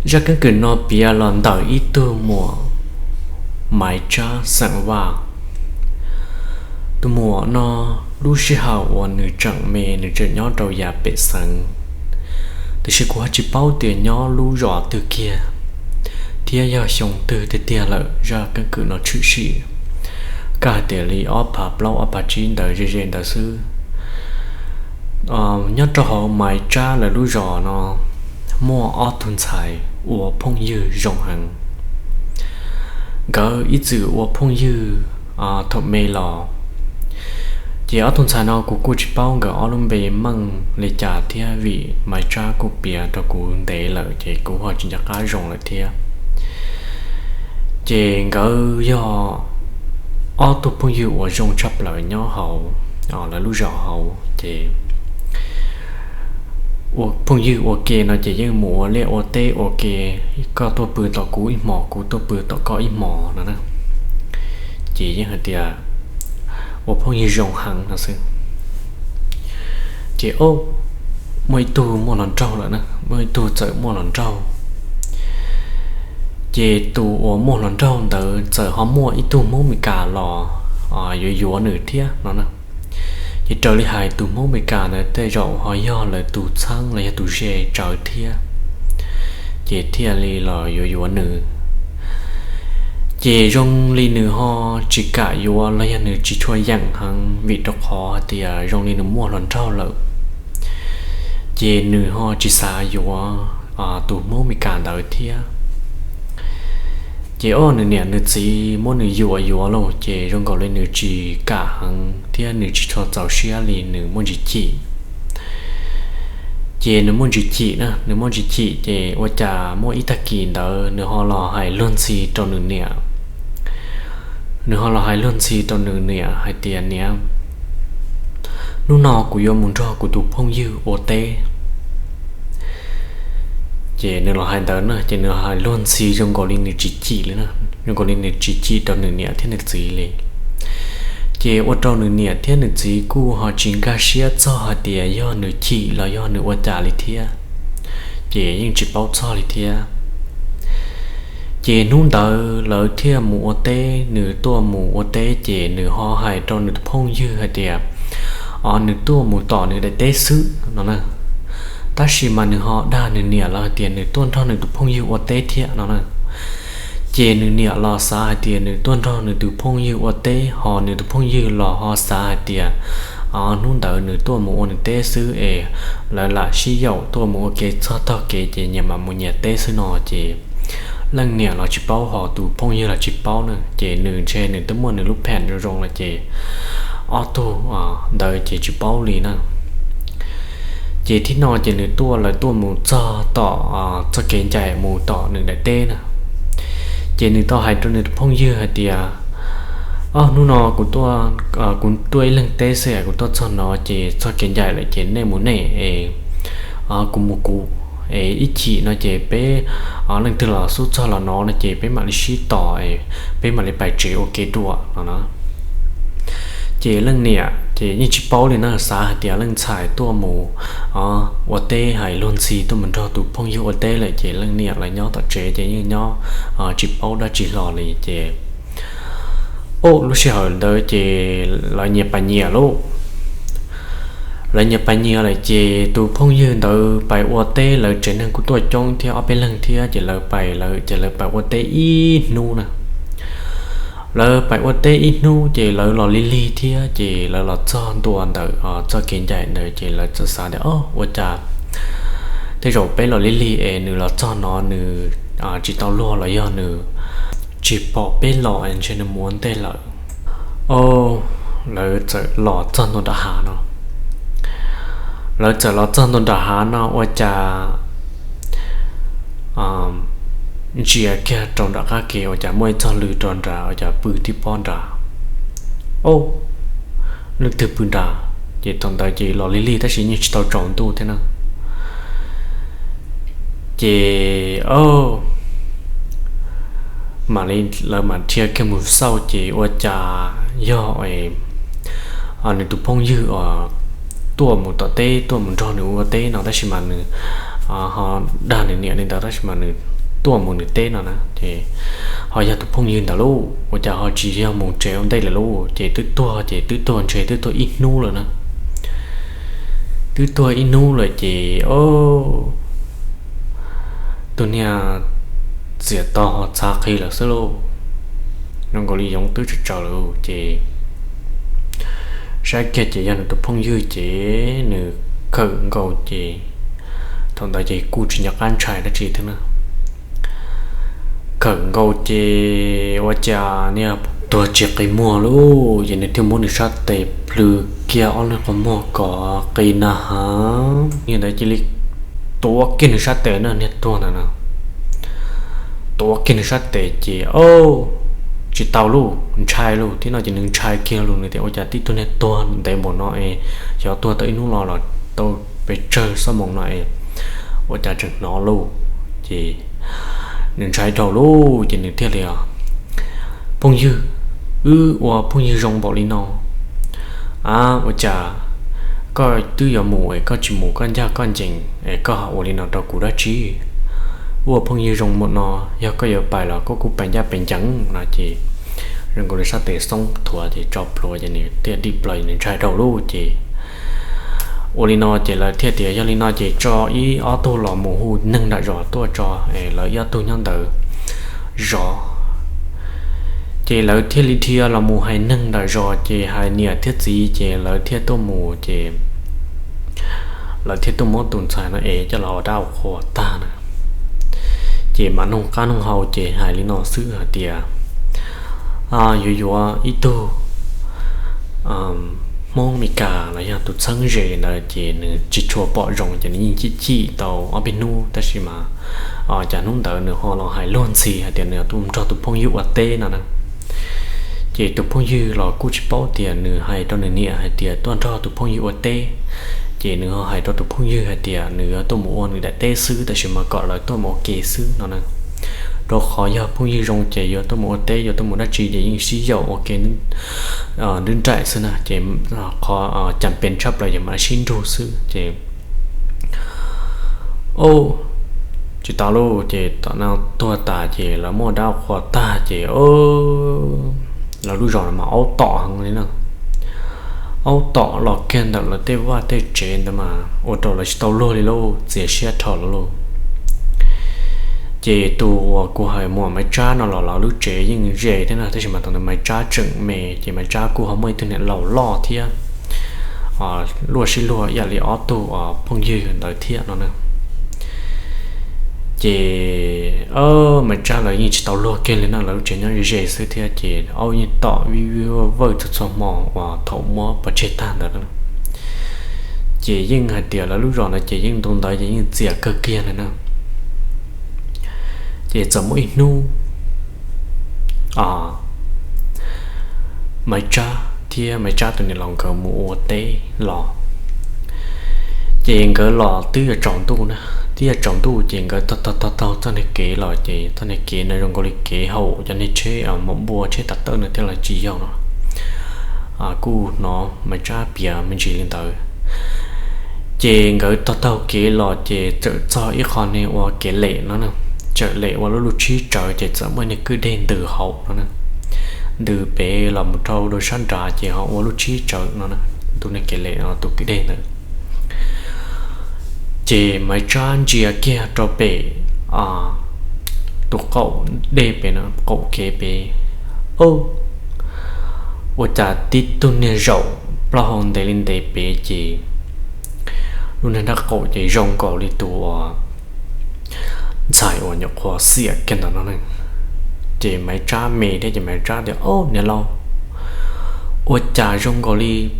Zaj keeb kwm no piav los ntawm ib tug muam Maiv Tsab xeem Vaj. Tus muam no lub sij hawm uas nws tseem me nws tseem nyob rau yav pem xeev, tiam sis kuv ho tsis paub tias nyob lub zos twg kiag thiab yog xyoo twg tiag tiag lawm zaj keeb kwm no tshwm sim. Kaj hais tias li ob phav plaub ob phav tsib ntawd ze ze ntawd xwb. Nyob rau hauv Maiv Tsab lawv lub zos no muaj ob tug ntxhais ua phooj ywg zoo heev. Nkawd ib txwm ua phooj ywg thaum me los, ces ob tug ntxhais no kuv kuj tsis paub nkawd ob lub npe meej li cas thiab vim Maiv Tsab kuj piav rau kuv ntev lawm ces kuv ho tsis nco qab zoo lawm thiab. Ces nkawd yog ob tug phooj ywg uas zoo tshaj plaws nyob hauv lawv lub zos hauv ces ua phooj ywg ua ke no ces yeej mus ua liaj ua teb ua ke, koj tuaj pw tom kuv ib hmos kuv tuaj pw tom koj ib hmos no na. Ces yeej hais tias ua phooj ywg zoo heev no xwb. Ces o, muaj ib tug muaj hluas nraug lawm na, muaj ib tug txawm muaj hluas nraug. Ces tus uas muaj hluas nraug ntawd txawm ho muaj ib tug Hmoob Mes Kas los yuav yuav nws thiab no na. Ces raws li hais tus Hmoob Mes Kas ntawd tej zaum ho yog lawv tus txheeb los yog tus ze tsawv thiab, ces thiaj li los yuav yuav nws. Ces zoo li nws ho tsis kam yuav los yog nws tsis tshua yeem heev vim rau qhov hais tias zoo li nws muaj hluas nraug lawm, ces nws ho tsis xav yuav tus Hmoob Mes Kas ntawd thiab. Ces o, nws niam nws txiv muab nws yuam yuav los ces zoo nkaus li nws tsis kam heev thiab nws tsis tshua txaus siab li, nws muaj ntsis chim. Ces nws muaj ntsis chim na, nws muaj ntsis chim ces ua cas muaj ib tag kis ntawd nws ho los hais luag ntxhi rau nws niam. Nws ho los hais luag ntxhi rau nws niam hais tias, Niam, hnub no kuv yuav mus nrog kuv tus phooj ywg ua teb. Ces nws los hais ntawd na, ces nws hais luag ntxhi zoo nkaus li nws tsis chim li na, zoo nkaus li nws tsis chim rau nws niam thiab nws txiv li. Ces ua rau nws niam thiab nws txiv kuj ho tsis nkag siab txog hais tias yog nws chim los yog nws ua cas li thiab, ces yeej tsis paub txog li thiab. Ces hnub ntawd lawv thiaj mus ua teb, nws tuaj mus ua teb ces nws ho hais rau nws tus phooj ywg hais tias, o, nws tuaj mus tom nws daim teb xwb no na. Tab sis mas nws ho dag nws niam los hais tias nws tuaj nrog nws tus phooj ywg ua teb thiab no na. Ces nws niam los xav hais tias nws tuaj nrog nws tus phooj ywg ua teb, ho nws tus phooj ywg los ho xav hais tias, o, hnub ntawd nws tuaj mus ua nws teb xwb es lawv lam sib yaum tuaj mus ua ke txog tog kev ces nyias mam mus nyias teb xwb no ces leej niam los tsis paub ho tus phooj ywg los tsis paub na, ces nws ntshe nws twb muaj nws lub phem zoo zoo lawm ces ob tug ntawd ces tsis paub li na. Ces thib no ces nws tuaj, lawv tuaj mus txog tom txoj kev ncaim mus tom nws daim teb na. Ces nws tau hais rau nws tus phooj ywg hais tias, o, hnub no kuv tuaj ib leeg teb xwb, kuv tuaj txog no ces txoj kev ncaim lawm ces nej mus nej es kuv mus kuv, es ib chim no ces peb leej twg los xub txog los no no ces peb mam li sib tos, peb mam li pais tsev ua ke dua no na. Ces leej niam ces yeej tsis paub li na, xav hais tias leej ntxhais tuaj mus ua teb hais luag ntxhi tuaj mus nrog tus phooj ywg ua teb lawm ces leej niam lawv nyob tom tsev ces yeej nyob tsis paub dab tsi hlo li ces o, lub sij hawm ntawd ces lawv nyias pais nyias lauj. Lawv nyias pais nyias lawm ces tus phooj ywg ntawd pais ua teb, lawv tsev neeg kuj tuaj coob thiab ob peb leeg thiab ces lawv pais, lawv ces lawv pais ua teb ib hnub na. Lawv pais ua teb ib hnub ces lawv los lig lig thiab ces lawv los txog ntua ntawm txoj kev ncaim ntawd ces lawv txawm xav tias, o, ua cas tej zaum peb los lig lig es nws los txog no nws tsis tau luag los yog nws tsis pom peb los es ntshe nws mus ua ntej lawm. O, lawv txawm los txog ntua nram hav no. Lawv txawm los txog ntua nram hav no ua cas ntsia kiag rau nram qab ke ua cas muaj ib txog lw rau nrad ua cas pw tib pob nrad. O, leej twg pw nrad? Ces thaum ntawd ces los lig lig tab sis yeej tsis tau tsaus ntuj thiab na. Ces o, mam li lawv mam dhia kiag mus xauj ces ua cas yog nws tus phooj ywg uas tuaj mus tom teb tuaj mus nrog nws ua teb no tab sis mas nws ho dag nws niam li ntawd tab sis mas nws tuaj mus nws teb no na. Ces ho yog tus phooj ywg ntawd lauj, ua cas ho tsis yog mus tsev ua ntej lawm lauj, ces twb tuag, ces twb tuag ntshe twb tuag ib hnub lawm na. Twb tuag ib hnub lawm ces o, tus niag txiam tog ho txhav qhi lawm xwb lauj. Zoo nkaus li yoov twb tsawg tsawg lawm ces saib kiag ces yog nws tus phooj ywg ces nws khawm nkaus ces thaum ntawd ces kuj tsis nco qab ntshai dab tsi thiab na. Khawm nkaus ces ua cas niag tuag tsis qi muag lauj, ces nws thiaj muab nws sab tes plhws kiag ob leeg qhov muag kom qi na ha. Niag ntawd cia li tuav kiag nws sab tes na, niag tuag ntawd na, tuav kiag nws sab tes ces o, tsis tau lauj, ntshai lauj, tib no ces nws ntshai kiag lauj, nws tias ua cas tib tug niag tuag ntev npaum no es xyov tuag tau ib hnub los los tau pes tsawg xuab moos no es ua cas tseem hnov lauj. Ces nws ntshai dhau lauj ces nws thiaj li, phooj ywg, wb ua phooj ywg zoo npaum li no, a, ua cas koj twb yuav mus es koj tsis mus, koj ncaj koj ncees es koj ho ua li no rau kuv dab tsi? Wb ua phooj ywg zoo npaum no, yog koj yuav pais los koj kuj pais ncaj pais ncees no ces zoo nkaus li sab tes xoob thuav ces tso plhuav ces nws thiaj dim plaws, nws ntshai dhau lauj ces ua li no ces lawv thiaj tias yog li no ces tso ib ob tug los mus hu neeg nram zos tuaj tso, es lawv ib ob tug nyob ntawd zov. Ces lawv thiaj li dhia los mus hais neeg nram zos ces hais niam thiab txiv ces lawv thiaj tuaj mus ces lawv thiaj tuaj muab tus ntxhais no es coj los ua dab ua qhua tag na. Ces mam noog qab noog hau ces hais li no xwb hais tias yuav yuav ib tug Hmoob Mes Kas los yog tus txheeb ze ntawd ces nws tsis tshua pom zoo ces nws yeej chim chim tau ob peb hnub tab sis mas cas hnub ntawd nws ho los hais luag ntxhi hais tias nws tuaj nrog tus phooj ywg ua teb no na. Ces tus phooj ywg los kuj tsis paub tias nws hais rau nws niam hais tias tuaj nrog tus phooj ywg ua teb, ces nws ho hais rau tus phooj ywg hais tias nws yuav tuaj mus ua nws daim teb xwb tab sis mas kom lawv tuaj mus ua ke xwb no na. Rau qhov yog phooj ywg zoo ces yuav tuaj mus ua teb yuav tuaj mus dab tsi ces yeej sib yaum ua ke nrib nraim xwb na ces qhov cas pes tshaj plaws ces mam sib nrug xwb ces tsis tau lauj. Ces tom no tuag tas ces lawv muab dab qhua tag ces lawv lub zos no mas aub tom heev li na. Aub tom los kiag ntawm lawv tej vaj tej tsev ntawd mas ua rau lawv tsis tau luag li lauj, txias siab dhau lawm lauj. Ces tus uas kuv hais muam Maiv Tsab no los lawv lub tsev yeej ze thiab na, tab sis mas thaum ntawd Maiv Tsab tseem me ces Maiv Tsab kuj ho muaj ib tug niam laus loj thiab luaj sib luag ib yam li ob tug phooj ywg ntawd thiab no na. Ces Maiv Tsab lawv yeej tsis tau luag kiag li no, lawv lub tsev nyob ze xwb thiab ces aub yeej tom vij vij vawj txhua txhua hmo uas thaum muab pov tseg tag ntawd. Ces yeej hais tias lawv lub zos ntawd ces yeej ntu ntawd ces yeej txias kawg kiag li na. Ces txawm muaj ib hnub Maiv Tsab thiab Maiv Tsab tus niam laus nkawd mus ua teb los, ces nkawd los twb yuav tsaus ntuj na, twb yuav tsaus ntuj ces nkawd taug taug taug txoj niag kev los ces txoj niag kev no zoo nkaus li kev haum cov niag tsheb mom npua tsheb tav tawj no thiab los tsis yog no. Kuj hnov Maiv Tsab piav me ntsis li ntawd. Ces nkawd taug taug kev los ces txawm txog ib qho niag ua kev lem no na, txawm lem ua lub lub tshib tsawv ces txawm muaj niag kwj deg ntws hauv no na, ntws pem los mus rau rau sab nrad ces ho ua lub tshib tsawv no na, tus niag kev lem no tus kwj deg ntawd. Ces Maiv Tsab ntsia kiag rau pem tus qaum dej pem no, qaum kev pem, ua cas tib tug niag zaum plaub hau ntev li ntev pem ces lub niag nrab qaum ces zoo nkaus li tus uas ntxhais uas nyuam qhuav xiam kiag ntawm no ne. Ces Maiv Tsab me thiab ces Maiv Tsab tias, Au niam laus, ua cas zoo nkaus li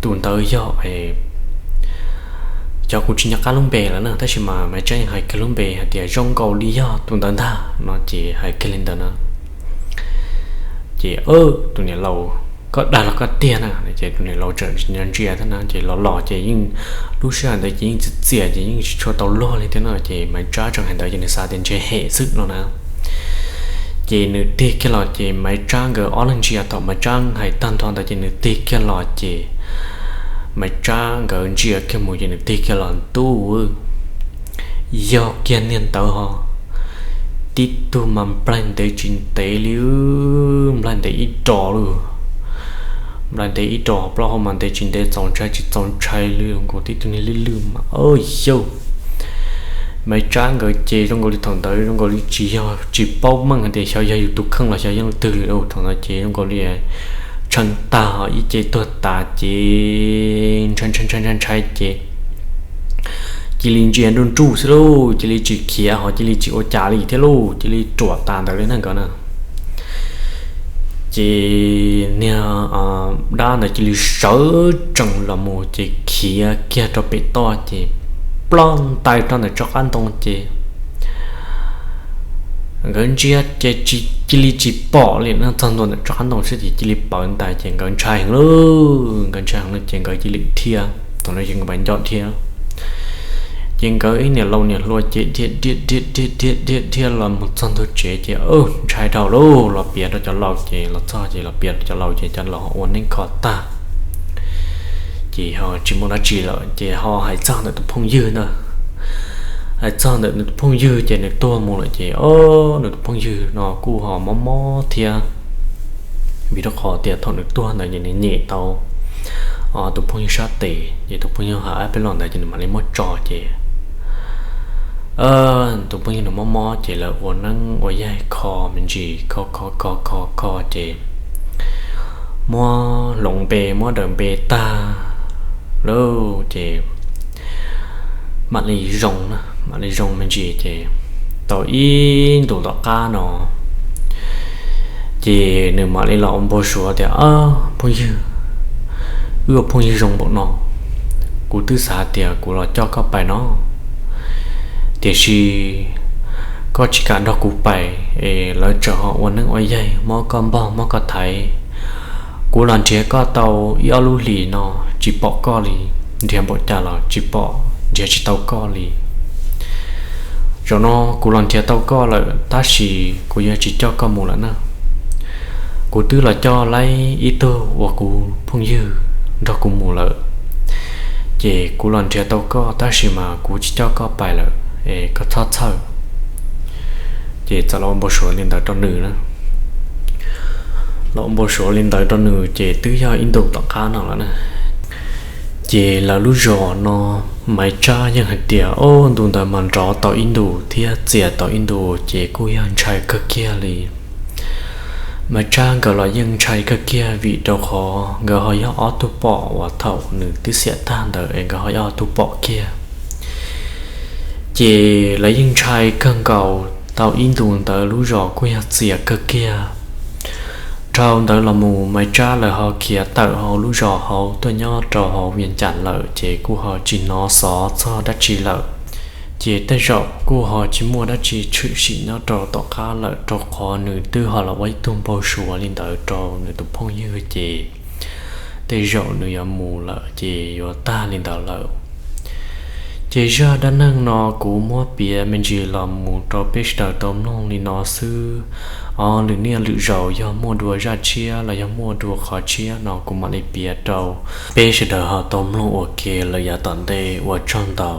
tus ntawd yog, cov kuv tsis nco qab lub npe lawm na, tab sis mas Maiv Tsab yeej hais kiag lub npe hais tias zoo nkaus li yog tus ntawd ntag no ces hais kiag li ntawd na. Ces, Tus niam laus, koj dag los koj tiag na? Ces tus niam laus tseem ntsia thiab na, ces los los ces yeej, lub sij hawm ntawd ces yeej txias txias ces yeej tsis tshua tau luag li thiab no, ces Maiv Tsab tseem hais ntawd ces nws xav tias ntshe hem xwb no na. Ces nws tig kiag los ces Maiv Tsab nkawd ob leeg ntsia, thaum Maiv Tsab hais tag nrho ntawd ces nws tig kiag los ces Maiv Tsab nkawd ntsia kiag mus ces nws tig kiag los ntuj, Yog kiag niag ntawd ho, tib tug mas nplaig ntev tsis ntev li, nplaig ntev ib ros lawm. Nplaig ntev ib ros, plaub hau mas ntev tsis ntev, txaus ntshai tsis txaus ntshai li, nkaus tib tug niag lwj lwj mas, o, yau. Maiv Tsab nkawd ces zoo nkaus li thaum ntawd zoo nkaus li tsis yog, tsis paub meej hais tias xyov yog yus tus kheej los xyov yog leej twg li. Thaum ntawd ces zoo nkaus li tshee tag, ib ce tuag tas ces ntshai ntshai ntshai ntshai ces cia li ntsia nruj nruj xwb lauj, cia li tsis khiav ho cia li tsis ua cas li thiab lauj, cia li ruam tas ntawd li na nkawd na. Ces niag dab ntawd cia li sawv tsees los mus ces khiav kiag rau pem toj ces ploj ntais rau ntawm tsob qab ntoo ces nkawd ntsia ces cia li tsis pom li na, txog ntua ntawm tsob qab ntoo xwb ces cia li pawv ntais ces nkawd ntshai heev lauj, nkawd ntshai heev lauj ces nkawd cia li dhia, thaum no ces nkawd mam nco dhia. Ces nkawd ib niam laus niam hluas ces dhia dhia dhia dhia dhia dhia dhia los mus txog ntug tsev ces ntshai dhau lauj, los piav rau cov laus ces los txog ces los piav rau cov laus ces cov laus ua neeb kho tag ces ho tsis muaj dab tsi lawm ces ho hais txog ntawm tus phooj ywg ntawd. Hais txog ntawm nws tus phooj ywg ces nws tuag mus lawm ces o, nws tus phooj ywg no kuj ho mob mob thiab, vim rau qhov tias thaum nws tuag ntawd ces nws nyem tau tus phooj ywg sab tes ces tus phooj ywg hais peb los ntawd ces nws mam li muab tso ces tus phooj ywg nws mob mob ces lawv ua neeb ua yaig kho me ntsis, kho kho kho kho kho ces muab hloov npe muab daws npe tag lauj ces mam li zoo, mam li zoo me ntsis ces tau ib ntus tom qab no ces nws mam li los ua npau suav tias, Phooj ywg, wb ua phooj ywg zoo npaum no, kuv twb xav tias kuv los coj koj pais no, tiam sis koj tsis kam nrog kuv pais es lawv tseem ho ua neeb ua yaig muab koj npog muab koj thaiv. Kuv los nrhiav koj tau ib ob lub hlis no tsis pom koj li, nrhiav npaum cas los tsis pom, nrhiav tsis tau koj li. Zaum no kuv los nrhiav tau koj lawm tab sis kuv yuav tsis coj koj mus lawm na. Kuv twb los coj laib ib tug uas kuv phooj ywg nrog kuv mus lawm, ces kuv los nrhiav tau koj tab sis mas kuv tsis coj koj pais lawm, koj txhob txhawj. Ces txawm los ua npau suav li ntawd rau nws na. Los ua npau suav li ntawd rau nws ces twb yog ib ntus tom qab no lawm na. Ces lawv lub zos no Maiv Tsab yeej hais tias, o, ntu ntawd mas nrov tau ib ntus thiab txias tau ib ntus ces kuj yog ntshai kawg kiag li. Maiv Tsab nkawd los yeej ntshai kawg kiag vim rau qhov nkawd ho yog ob tug pom uas thaum nws twb xiam tag ntawd es nkawd ho yog ob tug pom kiag. Ces lawv yeej ntshai kawg nkaus tau ib ntus ntawd lub zos kuj yog txias kawg kiag. Dhau ntawd los mus Maiv Tsab lawv ho khiav tawm hauv lub zos hauv tuaj nyob rau hauv Vias Cas lawm ces kuj ho tsis hnov xov txog dab tsi lawm. Ces tej zaum kuj ho tsis muaj dab tsi tshwm sim nyob rau tom qab lawm rau qhov nws twb ho los ua ib tug npau suav li ntawd rau nws tus phooj ywg ces tej zaum nws yuav mus lawm ces yuav tag li ntawd lawm. Ces zaj dab neeg no kuv muab piav me ntsis los mus rau peb sawv daws tau mloog li no xwb. Lwm niaj lwm zaus yog muaj dua zaj tshiab los yog muaj dua qhov tshiab no kuv mam li piav rau peb sawv daws ho tau mloog ua ke lawm yav tom ntej. Ua tsaug ntau.